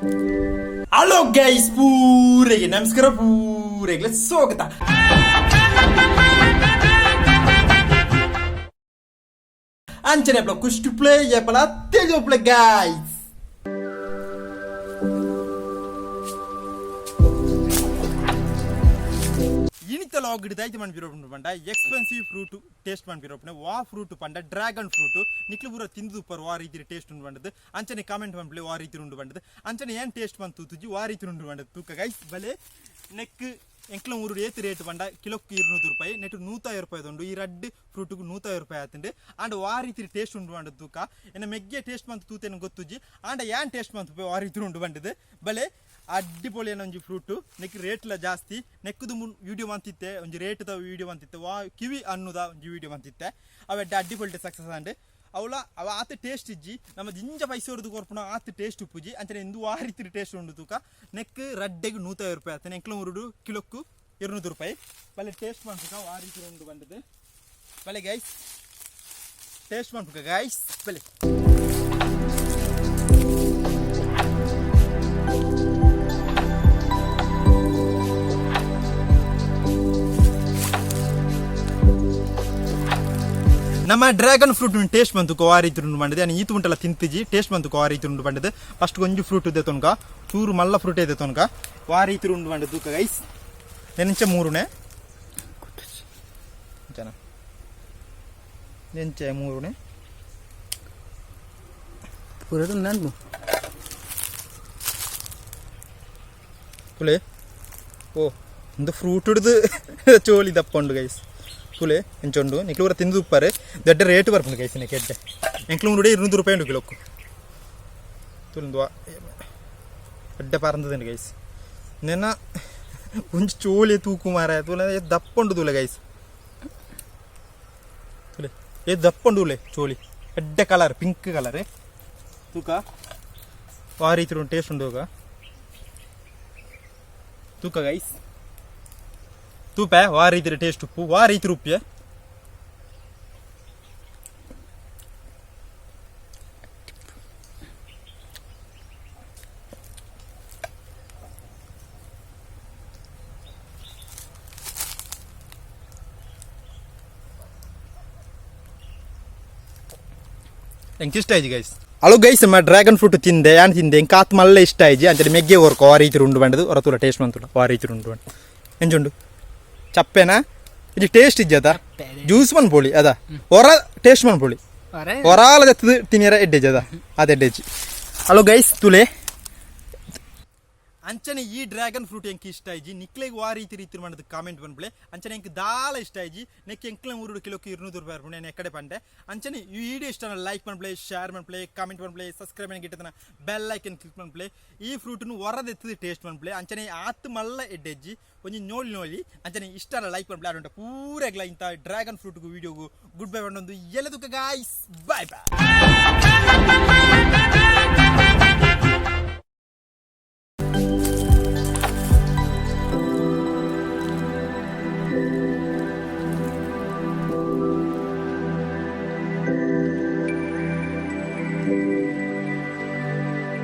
Hello guys, ಪೂರೆಗೆ ನಮಸ್ಕಾರ, ಪೂರೆಗೆ ಸ್ವಾಗತ. ಅಂಚನೆ ಕುಷ್ಟು ಪ್ಲೇ ಏಪಲ ತೇಜೋ ಪ್ಲೇ ಗೈಸ್. ಇನಿತ ಲಾಗ್ ದಾಯ್ತು ಮನ್ಪಿರೋ ಪಂಡ expensive fruit taste ಮನ್ಪಿರೋ. ವಾ ಫ್ರೂಟ್ ಪಂಡ ಡ್ರ್ಯಾಗನ್ ಫ್ರೂಟ್. ನಿಕ್ಲು ಪೂರ ತಿಂದು ಪರ್ ವಾ ರೀತಿ ಟೇಸ್ಟ್ ಉಂಡು ಬಂಡದು. ಅಂಚನೆ ಕಾಮೆಂಟ್ ಮನ್ಪಲೆ ವಾ ರೀತಿ ಉಂಡು ಬಂಡದು. ಅಂಚನೆ ಏನ್ ಟೇಸ್ಟ್ ಬಂತು ತೂತುಜಿ, ವಾ ರೀತಿ ಉಂಡು ಬಂಡದು ತೂಕ ಗೈಸ್. ಬಲೆ ನೆಕ್ ಎಂಕ್ಲ ಊರು ಏತ್ ರೇಟ್ ಪಂಡ ಕಿಲೋಕ್ಕೆ 200 ರೂಪಾಯಿ, ನೆಟ್ಟು 150 ರೂಪಾಯಿ ಉಂಡು. ಈ ರಡ್ಡ್ ಫ್ರೂಟ್ಗೆ 150 ರೂಪಾಯಿ ಆತುಂಡು. ಆಂಡ ವಾ ರೀತಿ ಟೇಸ್ಟ್ ಉಂಡು ಬಂಡದು ತೂಕ. ಎನ್ನ ಮೆಗ್ಗೆ ಟೇಸ್ಟ್ ಬಂತು ತೂತೇನು ಗೊತ್ತುಜಿ. ಆಂಡ ಏನ್ ಟೇಸ್ಟ್ ಬಂತು ವಾ ರೀತಿ ಉಂಡು ಬಂಡದು. ಬಲೆ ಅಡ್ಡಿಪೊಳಿ ಒಂಜಿ ಫ್ರೂಟು. ನೆಕ್ ರೇಟ್ಲ ಜಾಸ್ತಿ. ನೆಕ್ಕದು ಮುನ್ ವೀಡಿಯೋ ಮಂತಿತ್ತೆ, ಒಂಜಿ ರೇಟ್ದ ವೀಡಿಯೋ ಮಂತಿತ್ತೆ, ವಾ ಕಿವಿ ಅನ್ನುದ ಒಂಜಿ ವೀಡಿಯೋ ಮಂತಿತ್ತೆ. ಅವೆಡ್ಡ ಅಡ್ಡಿಪೊಳಿಟೆ ಸಕ್ಸಸ್ ಆಂಡ್. ಅವಳ ಅವ ಆತ ಟೇಸ್ಟ್ ಇಜ್ಜಿ. ನಮ್ಮ ದಿಂಜ ಪೈಸೆ ಹೊರದು ಕೊರ್ಪುನ ಆತ ಟೇಸ್ಟ್ ಉಪ್ಪುಜಿ. ಅಂಚನೆ ಇಂದು ಆ ರೀತಿ ಟೇಸ್ಟ್ ಉಂಡು ತೂಕ. ನೆಕ್ ರಡ್ಡೆಗೆ 150 ರೂಪಾಯಿ ಆತನೆ. ಎಂಕ್ಲ ಮುರುಡು ಕಿಲೋಕ್ಕು 200 ರೂಪಾಯಿ. ಬಲೆ ಟೇಸ್ಟ್ ಮಾಡ್ಬೇಕ ಆ ರೀತಿ ಉಂಡು ಬಂದದ್ದು. ಬಲೆ ಗೈಸ್, ಟೇಸ್ಟ್ ಮಾಡ್ಬೇಕ ಗೈಸ್, ಬಲೆ. ನಮ್ಮ dragon fruit taste ಬಂತು ಆ ರೀತಿ ಉಂಡು ಬಂದಿದೆ. ನಾನು ಈತು ಉಂಟಲ್ಲ ತಿಂತಿಜಿ. ಟೇಸ್ಟ್ ಬಂತು ಆ ರೀತಿ ಉಂಡು ಬಂದಿದೆ. ಫಸ್ಟ್ ಒಂಜಿ ಫ್ರೂಟ್ ಇದೆ ತನಕ, ಚೂರು ಮಲ್ಲ ಫ್ರೂಟ್ ಇದೆ ತನಕ. ಆ ರೀತಿ ಉಂಡು ಬಂದಿದ್ದು ಗೈಸ್. ನೆಂಚೆ ಮೂರುನೆ ಜನ, ನೆಂಚೆ ಮೂರುನೆ. ಪೂರ ನಾನು. ತುಲೆ ಓ ಒಂದು ಫ್ರೂಟ್ ಹಿಡ್ದು ಚೋಲಿ ದಪ್ಪ ಉಂಡು ಗೈಸ್. ತುಲೆ ಎಂಚುಂಡು ನಿಕ್ಲು ಪೂರ ತಿಂದು ಉಪ್ಪಾರೆ. ದೊಡ್ಡ ರೇಟ್ ಬರ್ಪುಂಡು ಗೈಸ್. ನೆಕ್ ಎಡ್ಡೆ ಎಂಕ್ಲು ಮೂರು 200 ರೂಪಾಯಿ ಉಂಡು ಕಿಲೋಕ್ಕು. ತುಲಿಂದು ಎಡ್ಡೆ ಪರಂದದುಂಡು ಗೈಸ್. ನೆನ ಒಂಜಿ ಚೋಲಿ ತೂಕು ಮಾರ. ತೂಲೆ, ದಪ್ಪ ಉಂಡು. ತೂಲೆ ಗೈಸ್, ತುಲೆ ಏ ದಪ್ಪ ಉಂಡು. ತುಲೆ ಚೋಲಿ ಎಡ್ಡೆ colour, pink colour. ತೂಕ ಆ ರೀತಿ ಟೇಸ್ಟ್ ಉಂಡು. ತೂಕ ಗೈಸ್, ತೂಪೆ ವಾ ರೀತಿ ಟೇಸ್ಟ್ ಉಪ್ಪು, ವಾ ರೀತಿ ಉಪ್ಪಿಯ. ಎಂಕ್ ಇಷ್ಟ ಆಯ್ತು guys. Hello guys, ನಮ್ಮ ಡ್ರ್ಯಾಗನ್ ಫ್ರೂಟ್ ತಿಂದೆ, ಯಾನ್ ತಿಂದೆ. ಎಂಕ್ ಆತ್ ಮಲ್ಲ ಇಷ್ಟ ಆಯ್ಜಿ. ಅಂಚನೆ ಮೆಗ್ಗೆ ಹೊರ್ಕೊ ಆ ರೀತಿ ಉಂಡು ಬಂಡದು. ಹೊರ ತೂಲ ಟೇಸ್ಟ್ ಬಂತುಲ ಆ ರೀತಿ ಉಂಡು ಬಂಡು. ಎಂಚುಂಡು? ಚಪ್ಪೆನಾ? ಇದು ಟೇಸ್ಟ್ ಇಜ್ಜದ. ಜ್ಯೂಸ್ ಮನ್ಪೊಳಿ ಅದ. ಹೊರ ಟೇಸ್ಟ್ ಮನ್ಪೊಳಿ. ಹೊರಾಲ ದತ್ತದ ತಿನಿಯರ ಎಡ್ಡೆಜ್ ಅದ, ಅದ ಎಡ್ಡೆಜಿ. Hello guys, ತುಲೆ. ಅಂಚನೆ ಈ ಡ್ರ್ಯಾಗನ್ ಫ್ರೂಟ್ ಎಂಕ್ ಇಷ್ಟ ಆಯ್ಜಿ. ನಿಕ್ಲೆಗ್ ವಾ ರೀತಿ ರೀತಿ ಮಾಡೋದು ಕಾಮೆಂಟ್ ಬಂದ್ಬಿಳೆ. ಅಂಚನೆ ಎಂಕ್ ದಾಲ ಇಷ್ಟ ಆಯ್ಜಿ. ನೆಕ್ ಎಂಕ್ಲ ಮೂರು ಕಿಲೋಕ್ಕೆ 200 ರೂಪಾಯಿ ಇರ್ಪುಂಡು. ನಾನು ಎಕ್ಕಡೆ ಪಂಡೆ. ಅಂಚನೆ ಈ ವಿಡಿಯೋ ಇಷ್ಟ ಲೈಕ್ ಮನ್ಪ್ಲೆ, ಶೇರ್ ಮನ್ಪ್ಲೆ, ಕಾಮೆಂಟ್ ಮನ್ಪ್ಲೆ, ಸಬ್ಸ್ಕ್ರೈಬ್ ಗಿಟ್ಟದನ bell icon click ಮನ್ಪ್ಲೆ. ಈ ಫ್ರೂಟ್ನು ಹೊರದೆತ್ತದ ಟೇಸ್ಟ್ ಮನ್ಪ್ಲೆ. ಅಂಚನೆ ಆತ್ ಮಲ್ಲ ಎಡ್ಡೆಜ್ಜಿ, ಒಂಜಿ ನೋಲಿ ನೋಲಿ. ಅಂಚನೆ ಇಷ್ಟ ಲೈಕ್ ಮನ್ಪ್ಲೆ. ಆಡುಂಟ ಪೂರೆಗ್ಲ ಇಂಥ ಡ್ರ್ಯಾಗನ್ ಫ್ರೂಟ್ಗೂ ವಿಡಿಯೋಗೂ ಗುಡ್ ಬೈ. ಒಂದು ಎಲ್ಲದಕ್ಕ guys, bye bye.